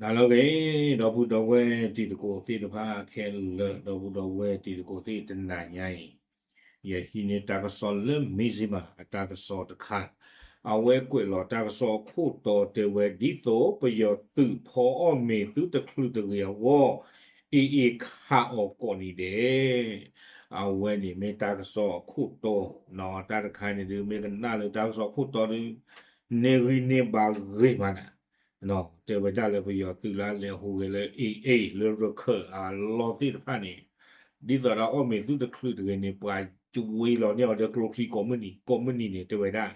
နၤလၢအဂ့ၤ, ဒီပုၢ်ဒီဝဲၢ်တံၤသကိးသ့ၣ်တဖၣ်ခဲလၢာ်, ဒီပုၢ်ဒီဝဲၢ်တံၤသကိးသ့ၣ်တနၤညါအံၤ, ယဟံးန့ၢ်တၢ်ကစီၣ်လၢ Mizzima အတၢ်ကစီၣ်တခါ, အဝဲကွဲးလီၤတၢ်ကစီၣ်အခိၣ်တီတဲဝဲ ဒ်သိးပယီၤသုးဖီအီၣ်မ့ၤသုတချုးတဂ့ၤအဂီၢ်, အ့ၣ်အ့ၣ်ခးအီၤကိးနံၤဒဲး အဝဲန့ၣ်မ့ၢ်တၢ်ကစီၣ်အခိၣ်တီ, တၢ်တခါန့ၣ်ဒုး မ့ၢ်ကနၣ်လၢတၢ်ကစီၣ်အခိၣ်တီဒုး န့ၢ်ဂံၢ်န့ၢ်ဘါဂ့ၤမးနၤ, တဲဝဲဒၣ်လၢပယီၤသုးလၢအလဲၤဟူးဂဲၤလၢ အ့ၣ်အ့ၣ် လၢရခၢၣ်အလီၢ်သ့ၣ်တဖၣ်န့ၣ်, ဒ်သိးဒီးအီၣ်မ့ၤသုတချုးတဂ့ၤန့ၣ် ပှၤကဝ့ၤလီၤန့ၢ်အီၤဒီးကျိချံကိးမုၢ်နံၤ ကိးမုၢ်နံၤန့ၣ် တဲဝဲဒၣ်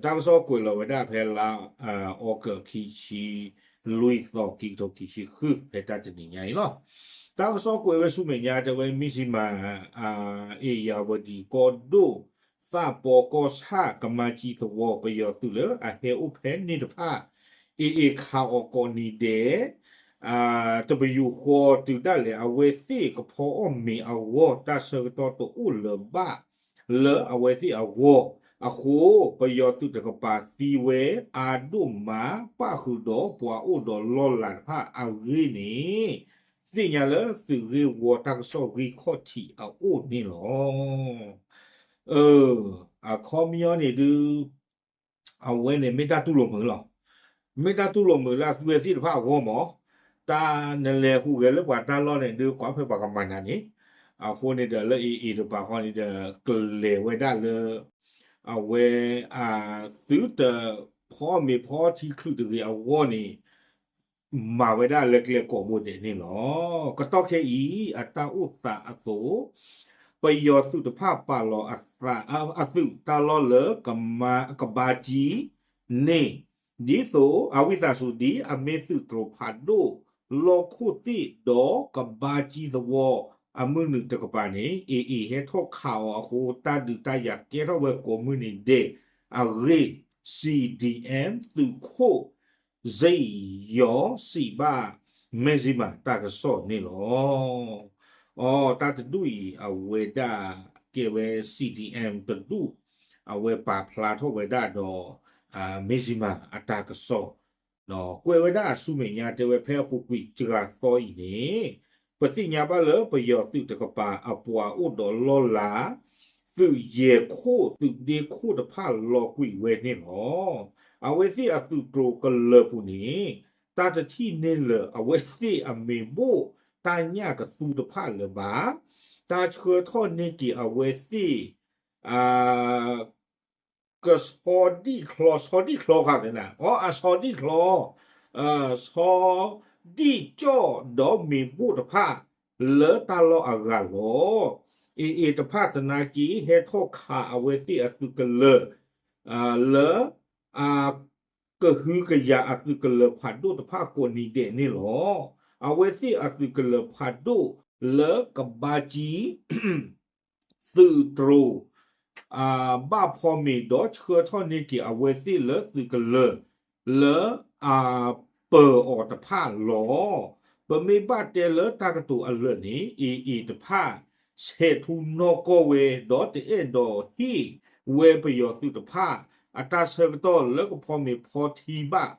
တၢ်ကစီၣ်ကွဲးလီၤဝဲဒၣ်ဖဲလါအီကူး ခံဆံလွံၢ်သီ ခံကထိခံဆံဃု ဖဲတၢ်တနံၤညါအံၤလီၤ. တၢ်ကစီၣ်ကွဲးဝဲဆူမဲာ်ညါ တဲဝဲ Mizzima အ့ၣ်ယၣ်ဝတံၣ် ကီၢ်ဒိၣ် သးပီကီၢ်ဆၣ် ကမါကၠံသဝီ ပယီၤသုးလၢအဟဲအိၣ်ဖဲန့ၣ်တဖၣ် အ့ၣ်အ့ၣ်ခးအီၤကိးနံၤဒဲး တပယူာ်ဃီတုၤဒၣ်လဲာ် အဝဲသ့ၣ်ကဖီအီၣ်မ့ၤအဂီၢ် တၢ်ဆၢကတီၢ်တအိၣ်လၢၤဘၣ် လၢအဝဲသ့ၣ်အဂီၢ်, အဃိ ပယီၤသုးတကပၤသံဝဲအါဒိၣ်မး ပၣ်ဃုာ်ဒီးပှၤအိၣ်ဒီးလီၢ်လၤတဖၣ်အဂ့ၢ်န့ၣ် သ့ၣ်ညါလၢသုးဂ့ၢ်ဝီတၢ်ကစီၣ်ဂံၢ်ခီၣ်ထံးအအိၣ်န့ၣ်လီၤ. အခီပညီန့ၣ်ဒုး အဝဲန့ၣ်မ့ၢ်တၢ်တူၢ်လိာ်မုာ်လီၤ. မ့ၢ်တၢ်တူၢ်လိာ်မုာ်လၢအသုဝဲသ့ၣ်တဖၣ်အဂီၢ်မး, တၢ်နလဲၤဟူးဂဲၤလၢပှၤတၢ်လီၢ်န့ၣ်ဒုး ကွၢ်ဖဲပှၤကမၤနၤန့ၣ်, အဃိန့ၣ်ဒီးလၢအ့ၣ်အ့ၣ်တကပၤဃီန့ၣ်ဒီး ကလဲၤဝဲဒၣ်လၢ အဝဲ သုတဖီမ့ၤဖီထံချုးတဂ့ၤအဂီၢ်န့ၣ် မၤဝဲဒၣ်လၢကျဲကိးဘိဒဲးန့ၣ်လီၤ. ကတီၢ်ခဲအံၤ အတၢ်အိၣ်သးအသိး ပယီၤသုးတဖၣ်ပာ်လီၤအသုးတၢ်လီၢ်လၢ ကဘါကၠံန့ၣ် ဒ်သိးအဝံသးစူၤ ဒ်အမ့ၢ်သုးတြိၤဖးဒိၣ် လီၢ်ခိၣ်သ့ၣ်ဒီးကဘါကၠံသဝီ အမုၢ်နုာ်တကပၤန့ၣ် အ့ၣ်အ့ၣ်ဟဲထီၣ်ခးအီၤအဃိ တၢ်ဒုးတၢ်ယၤကဲထီၣ်ဝဲကိးမုၢ်နံၤဒဲးအဂ့ၢ် CDM သုးခိၣ် စ့ယီၤ စံးဘၣ် Mizzima တၢ်ကစီၣ်န့ၣ်လီၤ. အ တၢ်တဒူၣ်အံၤ အဝဲဒၣ်ကဲဝဲ CDM တဒူၣ် အဝဲပာ်ဖျါထီၣ်ဝဲဒၣ်ဒီး Mizzima အတၢ်ကစီၣ် ကွဲးဝဲဒၣ်အဆူမဲာ်ညါ တဲဝဲဖဲအပူၤကွံာ်တဂၤသီအံၤန့ၣ် ပသ့ၣ်ညါဘၣ်လၢပယီၤသုးတကပၤအပှၤအိၣ်ဒီးလီၢ်လၤ သုးယဲၢ်ခိၣ် သုးဒ့ခိၣ်တဖၣ်လီၤကွံာ်ဝဲန့ၣ်လီၤ. အဝဲသ့ၣ်အသုးတြိၤကလၢၤပူၤန့ၣ် တၢ်တထံၣ်န့ၢ်လၢၤအဝဲသ့ၣ်အမ့ၤဘိၣ်တၢ်ညၣ်ကသူတဖၣ်လၢၤဘၣ်. တၢ်ဆှၢထီၣ်န့ၢ်က့ၤအဝဲသ့ၣ် ကဆီဒံၣ်ချီ ဆီဒံၣ်ချီဃာ်သနၤ အ အဆီဒံၣ်ချီ ဆီဒံၣ်ကၠီၣ်ဒီးမ့ၤဘိၣ်တဖၣ် လၢတၢ်လီၢ်အဂၤလီၤ. အ့ၣ်အ့ၣ်တဖၣ်သနာ်က့ ဟဲထီၣ်ခးအဝဲသ့ၣ်အသုးကလၢၤ လၢ အ ကဟုကယာ်အသုးကလၢၤဖးဒိၣ်တဖၣ်ကိးနံၤဒဲးန့ၣ်လီၤ. အဝဲသ့ၣ်အသုးကလၢၤဖးဒိၣ်လၢကဘါကၠံ သုးတြိၤ ဘၣ်ဖီမ့ၤဒီးဆှၢထီၣ်န့ၢ်က့ၤအဝဲသ့ၣ်လၢသုးကလၢၤ လၢအပၢၤအီၤတဖၣ်လီၤ. ပမ့ၢ်ဘၣ်တဲလၢတၢ်ကတိၤအလၢာ်န့ၣ် အ့ၣ်အ့ၣ်တဖၣ် ဆဲးထူနီၢ်ကီၢ်ဝဲ ဒီးတအဲၣ်ဒိးဟ့ၣ်ဝဲပယီၤသုးတဖၣ် အတၢ်ဆၢကတီၢ်လၢကဖီမ့ၤဖီထံဘၣ်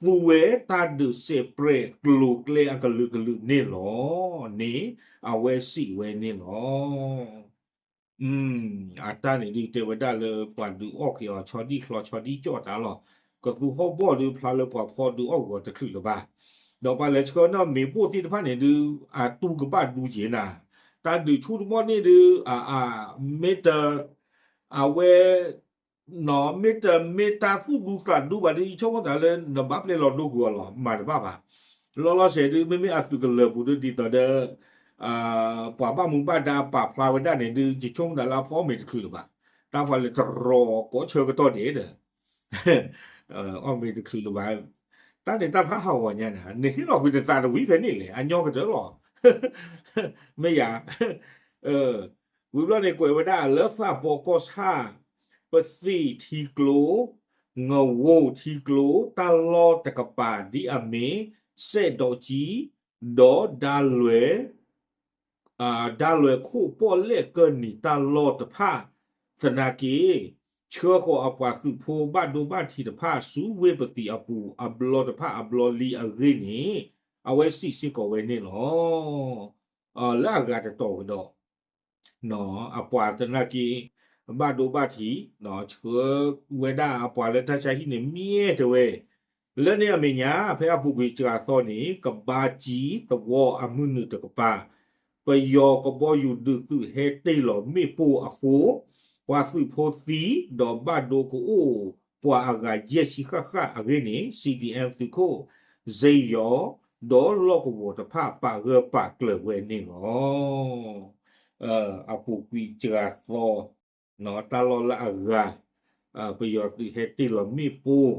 သူဝဲတၢ်ဒုးစဲးပြဲးကျိၤကျဲအကလုာ်ကလုာ်န့ၣ်လီၤန့ၣ် အဝဲစံးဝဲန့ၣ်လီၤ. အတၢ်န့ၣ်ဒုးတဲဝဲဒၣ်လၢပှၤဒုးအီၣ်က့ၤအီၤ ဆီဒံၣ်ချီ ဆီဒံၣ်ကၠီၣ်တၢ်လီၤ. ကသူဟီၣ်ဘီၣ်ဒုးဖျါလၢပှၤဖီဒုးအီၣ်ဂီၤတချုးလၢၤဘၣ်. ဒီးပှၤလဲၤဆှၢနီၢ်မ့ၤဘိၣ်သ့ၣ်တဖၣ်န့ၣ်ဒုး အတူၢ်ကဘၣ်ဒူက့ၤနၤ, တၢ်ဒုးဆူၣ်တဘီၣ်န့ၣ်ဒုး အ အ မ့ၢ်တ အဝဲ မ့ၢ်တမ့ၢ်တၢ်သူၣ်ဒူသးဒူဘၣ်ဒီး ယဆိကမိၣ်သးလၢနဘၣ်ပျဲလီၤဒိကွံာ်အီၤလီၤ မၤတဘၣ်ဘၣ်. လီၤလီၤဆဲးဒုး မ့မ့ၢ်အသုးကလၢၤပူၤဒုး ဒ်သိးဒီး ပှၤဘၣ်မူဘၣ်ဒါပာ်ဖျါဝဲဒၣ်န့ၣ်ဒုး ယဆိကမိၣ်သးလၢအဖီအီၣ်မ့ၤတချုးလၢၤဘၣ်. တၢ်ပှၤလဲၤတရီၤကိးဆၢကတီၢ်ဒဲးဒီး အီၣ်မ့ၤတချုးလၢၤဘၣ်. တၢ်န့ၣ်တၢ်ဖးဟးဂီၤညါန့ၣ် နဟ့ၣ်လီၤကွံာ်နသးတဝံၤဖဲန့ၣ်လဲၣ် အညီကတၢၢ်လီၤ. မ့ၢ်ယၤ ဝံၤဘျီန့ၣ်ကွဲးဝဲဒၣ်လၢသးပီကီၢ်ဆၣ် ပသံၣ်ထံကျိ ငဝိထံကျိ တၢ်လီၢ်တကပၤဒ်အမ့ၢ် စဲးဒီးကၠံ ဒီးဒါလွဲၤ ဒါလွဲၤခိၣ်ပီၣ်လဲၣ်ကၢၢ်နံၤတၢ်လီၢ်တဖၣ် သနာ်က့ ဆှၢဃီၤအပှၤသုးဖိဘၣ်ဒိဘၣ်ထံးတဖၣ်ဆူဝ့ၢ်ပသံးအပူၤ အဘျီတဖၣ်အဘျီလံအဂ့ၢ်န့ၣ် အဝဲစံးစ့ၢ်ကီးဝဲန့ၣ်လီၤ. လၢအဂၤတတီၤကဒီး အပှၤသနာ်က့ ဘၣ်ဒိဘၣ်ထံး ဆှၢဝဲဒၣ်အပှၤလၢတၢ်ဆါဟံၣ်န့ၣ် မ့ၢ်တဲဝဲ လၢန့ၣ်အမဲာ်ညါ ဖဲအပူၤကွံာ်စှၤသီန့ၣ် ကဘါကၠံသဝီအမုၢ်နုာ်တကပၤ ပယီၤကဘီယူၤဒုးသုးဟဲတ့ၢ်လီၤမ့ၣ်ပိၢ်အဃိ ပှၤသုးဖိသံ ဒီးဘၣ်ဒိကအိၣ်ပှၤအဂၤယဲၢ်ဆံဃၣ်ဃၣ်အဂ့ၢ်န့ၣ် CDM သုးခိၣ် စ့ယီၤ ဒီးလီၢ်ကဝီၤတဖၣ်ပာ်ဂၢၢ်ပာ်ကျၢၤဝဲန့ၣ်လီၤ. အပူၤကွံာ်စှၤသီ တၢ်လီၢ်လၢအဂၤ ပယီၤသုးဟဲတ့ၢ်လီၤမ့ၣ်ပိၢ်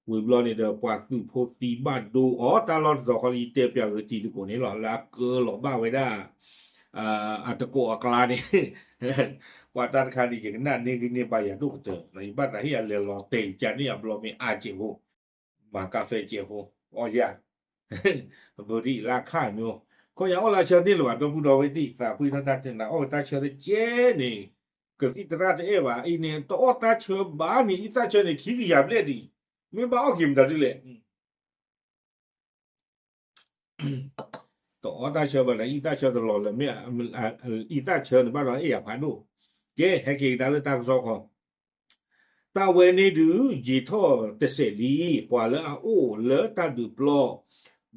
ဝံၤဘျီန့ၣ်ဒီး ပှၤသုးဖိသံဘၣ်ဒိအီၤ တၢ်လီၢ်တတီၤဃီလၢယတဲပၠးဂ့ၤတံၤတကိးန့ၣ်လီၤ လၢအကၢလီၤဘၣ်ဝဲဒၣ် အတကိးအကျါန့ၣ် ပှၤတၢ်တခါန့ၣ် ယကနၣ်န့ၢ်ဂံၢ်န့ၢ်ဘါယၤဒိၣ်ကတၢၢ် ယဘၣ်သးဟ့ၣ်အလဲၤလီၤတဲာ်ကန့ၢ်အဘျီမ့ၢ်အါစဲးဖိ မၤကါဖဲစဲးဖိ အီၣ်ယၢ် ဘုဒံၣ်လၢခၣ်ညိ ခီညါအီၣ်လၢဆၢန့ၣ်လၢၤဘၣ် ဒီပုၢ်ဒီဝဲၢ်သ့ၣ် သးပှံၢ်ထီၣ်တၢ်တနၤ အီၣ်ကတၢ်ဆၢတကဲန့ၣ် ကသံၣ်သရၣ်တအဲၣ်ဘၣ် အံၤန့ၣ် တအီၣ်တၢ်ဆၢဘၣ်န့ၣ် အံသၣ်ဆၢန့ၣ် ခံကယၤဘျဲၣ်ဒံး မ့ၢ်ဘၣ်အီၣ်က့ၤမတၤဒ်လဲၣ် တအီၣ်တၢ်ဆၢဘၣ်ဒီး အံသၣ်ဆၢတလီၤလၢၤ မ့ၢ်အံသၣ်ဆၢန့ၣ်ဘၣ်ဒီးအဲၣ်ယၤဖးဒိၣ် ကဲ ဟဲက့ၤကဒါလၢတၢ်ကစီၣ်ခီ တၢ်ဝဲန့ၣ်ဒုး ယံာ်ထီၣ်တစဲးလံ ပှၤလၢအအိၣ်လၢတၢ်ဒုးပျီ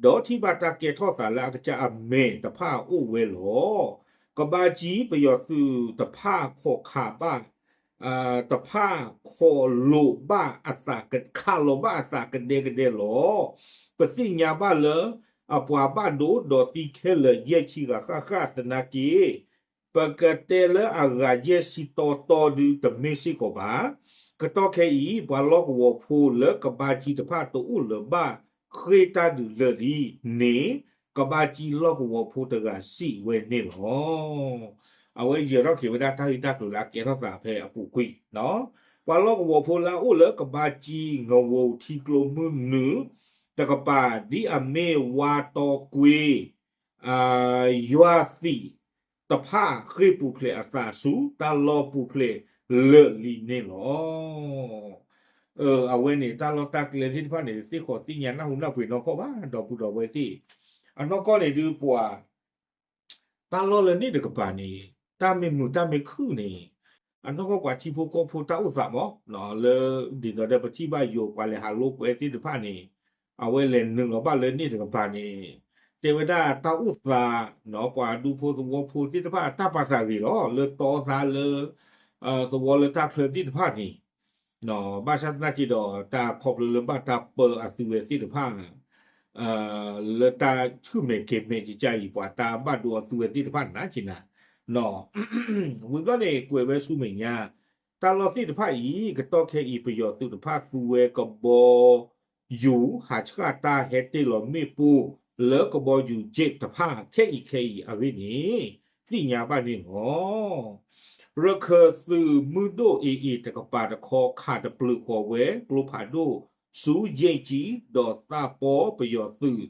ဒီးထံၣ်ဘၣ်တၢ်ကဲထီၣ်သးလၢအကစၢ်အမဲာ်တဖၣ်အိၣ်ဝဲလီၤ. ကဘါကၠံပယီၤသုးတဖၣ်ခိးခးဘၣ် တဖၣ်ခိးလိာ်ဘၣ်အသး ခးလီၤဘၣ်အသးကဒဲကဒဲလီၤ. ပသ့ၣ်ညါဘၣ်လၢ အပှၤဘၣ်ဒိဒီးသံခဲလၢာ်ယဲၢ်ဆံဂၤဃၣ်ဃၣ်သနာ်က့ ပကတဲလၢအဂၤယဲၢ်ဆံတီတီဒုး တမ့ၢ်စ့ၢ်ကီးဘၣ်. ကတီၢ်ခဲအံၤ ပှၤလီၢ်ကဝီၤဖိလၢကဘါကၠံတဖၣ်တအိၣ်လၢၤဘၣ် ဃ့ၢ်တၢ်ဒုးလၢာ်လံန့ၣ် ကဘါကၠံလီၢ်ကဝီၤဖိတဂၤစံးဝဲန့ၣ်လီၤ. အဝဲယဲၤထီၣ်က့ၤဝဲဒၣ်တၢ်ဂ့ၢ်တၢ်ကျိၤလၢအကဲထီၣ်သးဖဲအပူၤကွံာ် ပှၤလီၢ်ကဝီၤဖိလၢအအိၣ်လၢကဘါကၠံ ငဝီၤထံကျိမုၢ်နုာ်တကပၤ ဒ်အမ့ၢ်ဝါတီကွ့ ယွၤသံးတဖၣ်ဃ့ၢ်ပူၤဖျဲးအသးဆူ တၢ်လီၢ်ပူၤဖျဲးလၢာ်လံန့ၣ်လီၤ. အဝဲန့ၣ် တၢ်လီၢ်တၢ်ကျဲသ့ၣ်တဖၣ်န့ၣ် သ့ၣ်ဃီးသ့ၣ်ညါနၢ်ဟူနၢ်ပှ့ၤနီၢ်ကီၢ်ဘၣ် ဒီပုၢ်ဒီဝဲၢ်သ့ၣ် အနီၢ်ကီၢ်န့ၣ်ဒုးပှၤ တၢ်လီၢ်လၢန့ၣ်တကပၤန့ၣ် တၢ်မ့ၢ်မုာ်တၢ်မ့ၢ်ခုၣ်န့ၣ် အနီၢ်ကီၢ်ပှၤထံဖိကီၢ်ဖိတၢ်အိၣ်သးမး လၢ ဒ်သိးဒီးပထံၣ်ဘၣ်ယိၤပှၤလဲၤဟးလိာ်ကွဲသ့ၣ်တဖၣ်န့ၣ် အဝဲလဲၤနုာ်လီၤဘၣ်လၢန့ၣ်တကပၤန့ၣ် တဲဝဲဒၣ်တၢ်အိၣ်သး ပှၤဒူဖိသဝီဖိသ့ၣ်တဖၣ်တၢ်ပာ်သးဂ့ၤလီၤ လၢတီသးလၢ သဝီလၢတၢ်ချၢသ့ၣ်တဖၣ်န့ၣ် ဘၣ်ဆၣ်သနာ်က့ဒီး တၢ်ခီဖျိလၢဘၣ်တၢ်ပၢအသုဝဲသ့ၣ်တဖၣ် လၢတၢ်ဆူၣ်မဲာ်ကဲၤမဲာ်ကကါအံၤ ပှၤတၢ်ဘၣ်ဒိအသုဝဲသ့ၣ်တဖၣ်နးက့ၤနၤ ဝံၤဘျီန့ၣ် ကွဲးဝဲဆူမဲာ်ညါ တၢ်လီၢ်သ့ၣ်တဖၣ်အံၤ ကတီၢ်ခဲအံၤ ပယီၤသုးတဖၣ်သူဝဲကဘီယူၤ ဟးဆှၣ်တၢ်ဟဲတ့ၢ်လီၤမ့ၣ်ပိၢ် လၢကဘီယူၤ jet တဖၣ် ခဲအံၤခဲအံၤအဂ့ၢ်န့ၣ် သ့ၣ်ညါဘၣ်န့ၣ်လီၤ. ရခၢၣ်သုးမုၢ်ဒိၣ် AA တကပၤတခီ ခးတပျုာ်ဃီၤဝဲ ကျိဖးဒိၣ် ဆူယဲၢ်ကၠံ ဒီးသးပီပယီၤသုး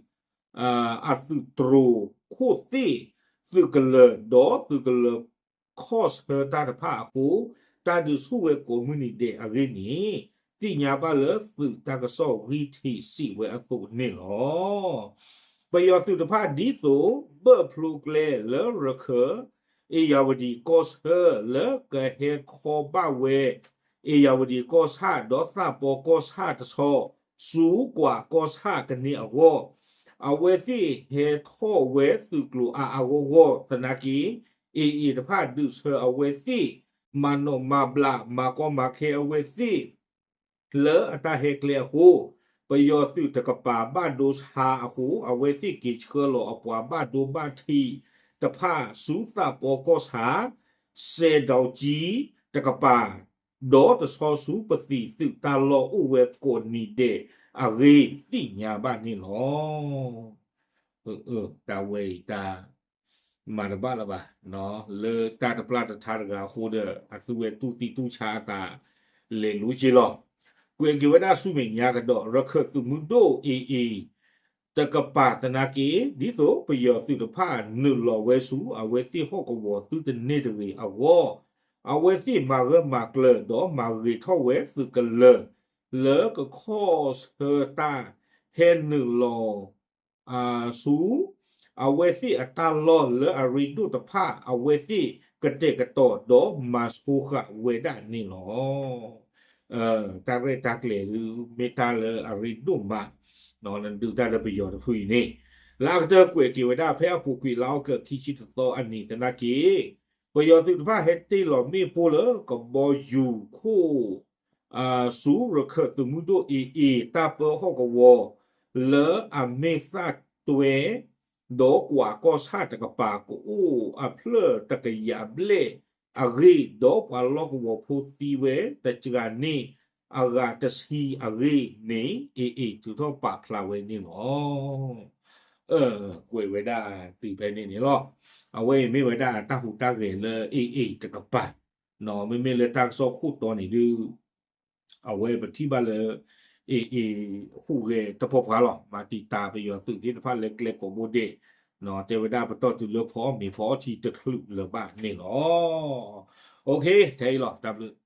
အသုးတြိၤခိၣ်သ့ၣ် သုးကလၢၤ ဒီးသုးကလၢၤခီၣ်ဆၢတၢ်တဖၣ်အဃိ တၢ်ဒုးဆူၣ်ဝဲကိးမုၢ်နံၤဒဲးအဂ့ၢ်န့ၣ် သ့ၣ်ညါဘၣ်လၢသုးတၢ်ကစီၣ်ဂံၢ်ထံးစံးဝဲအသိးန့ၣ်လီၤ. ပယီၤသုးတဖၣ်ဒ်သိး ဘၢၣ်ဖျိကျဲလၢရခၢၣ် အ့ၣ်ယၣ်ဝတံၣ်ကီၢ်ဆၢ လၢကဟဲခီဘၣ်ဝဲ အ့ၣ်ယၣ်ဝတံၣ်ကီၢ်ဆၣ် ဒီးသးပီကီၢ်ဆၣ်တဆီ ဆူကွၢ်ကီၢ်ဆၣ်ကန့ၢ်အဂီၢ် အဝဲသ့ၣ်ဟဲထီၣ်ဝဲသုးကျိၤအါအါဂီၢ်ဂီၢ်သနာ်က့ AA တဖၣ်ဒုးဆၢအဝဲသ့ၣ် မၤနီၣ်မၤဘျး မၤကီမၤခဲအဝဲသ့ၣ် လၢအတၢ်ဟဲကျဲအဃိ ပယီၤသုးတကပၤဘၣ်ဒိဆါအဃိ အဝဲသ့ၣ်က့ၤဆှၢလီၤအပှၤဘၣ်ဒိဘၣ်ထံးတဖၣ်ဆူသးပီကီၢ်ဆၣ် စဲးဒီကၠံတကပၤ ဒီးတဆီဆူပသံးသုးတၢ်လီၢ်အိၣ်ဝဲကိးနံၤဒဲးအဂ့ၢ်သ့ၣ်ညါဘၣ်န့ၣ်လီၤ. တၢ်ဝဲအံၤတၢ် မၤတဘၣ်လၢၤဘၣ်, လၢတၢ်တပျၢ်တထါတဂၤအဃိဒီး အသုဝဲတူၢ်သံတူၢ်ဆါအသး လဲၤလူၤက့ၤလီၤ. ကွဲးက့ၤဝဲဒၣ်ဆူမဲာ်ညါကဒီး ရခၢၣ်သုးမုၢ်ဒိၣ် AA တကပၤသနာ်က့ ဒ်သိးပယီၤသုးတဖၣ်နုာ်လီၤဝဲဆူ အဝဲသ့ၣ်ဟီၣ်ကဝီၤသုတန့ၢ်တဂ့ၤအဂီၢ်, အဝဲသ့ၣ်မၤဂၢၢ်မၤကျၢၤ ဒီးမၤဂ့ၤထီၣ်ဝဲသုးကလၢၤ လၢကခီၣ်ဆၢတၢ်ဟဲနုာ်လီၤ ဆူ အဝဲသ့ၣ်အတၢ်လီၢ်လၢအရ့ဒိၣ်တဖၣ် အဝဲသ့ၣ်ကတဲာ်ကတီၤဒီးမၤဆိဃာ်ဝဲဒၣ်န့ၣ်လီၤ. တၢ်ရဲၣ်တၢ်ကျဲၤဒုး မ့ၢ်တၢ်လၢအရ့ဒိၣ်မး ဒုးတၢ်လၢပယီၤတဖုအံၤန့ၣ် လၢအကတၢၢ်ကွဲးက့ၤဝဲဒၣ်ဖဲအပူၤကွံာ်လါအီကူးခံဆံတသီအနံၤသနာ်က့ ပယီၤသုးတဖၣ်ဟဲတ့ၢ်လီၤမ့ၣ်ပိၢ်လၢကဘီယူၤခိၣ် ဆူရခၢၣ်သုးမုၢ်ဒိၣ် A A တၢ်ပၢဟီၣ်ကဝီၤ လၢအမ့ၢ်သၣ်တွဲ ဒီးကွၢ်ကီၢ်ဆၣ်တကပၤ ကအိၣ်အဖျၢၣ်တကယၤဘျဲၣ်အဂ့ၢ် ဒီးပှၤလီၢ်ကဝီၤဖိသံဝဲတစှၤန့ၣ် အဂၤတဆံအဂ့ၢ်န့ၣ် A A ထုးထီၣ်ပာ်ဖျါဝဲန့ၣ်လီၤ. ကွဲးဝဲဒၣ်တုၤဖဲန့ၣ်န့ၣ်လီၤ. အဝဲအံၤမ့ၢ်ဝဲဒၣ်တၢ်ဟူးတၢ်ဂဲၤလၢ A A တကပၤ မ့မ့ၢ်လၢတၢ်ကစီၣ်ခိၣ်တီန့ၣ်ဒုး အဝဲပထံၣ်ဘၣ်လၢ A A ဟူးဂဲၤတပှၢ်ပှၢ်လီၤ. မၤတံာ်တာ်ပယီၤသုးသ့ၣ်တဖၣ်လၢကျဲကိးဘိဒဲး တဲဝဲဒၣ်ပတီၢ်တုၤလၢဖီအီၣ်မ့ၤဖီအီထံတချုးလၢၤဘၣ်န့ၣ်လီၤ. ထဲအံၤလီၤ တၢ်ဘျုး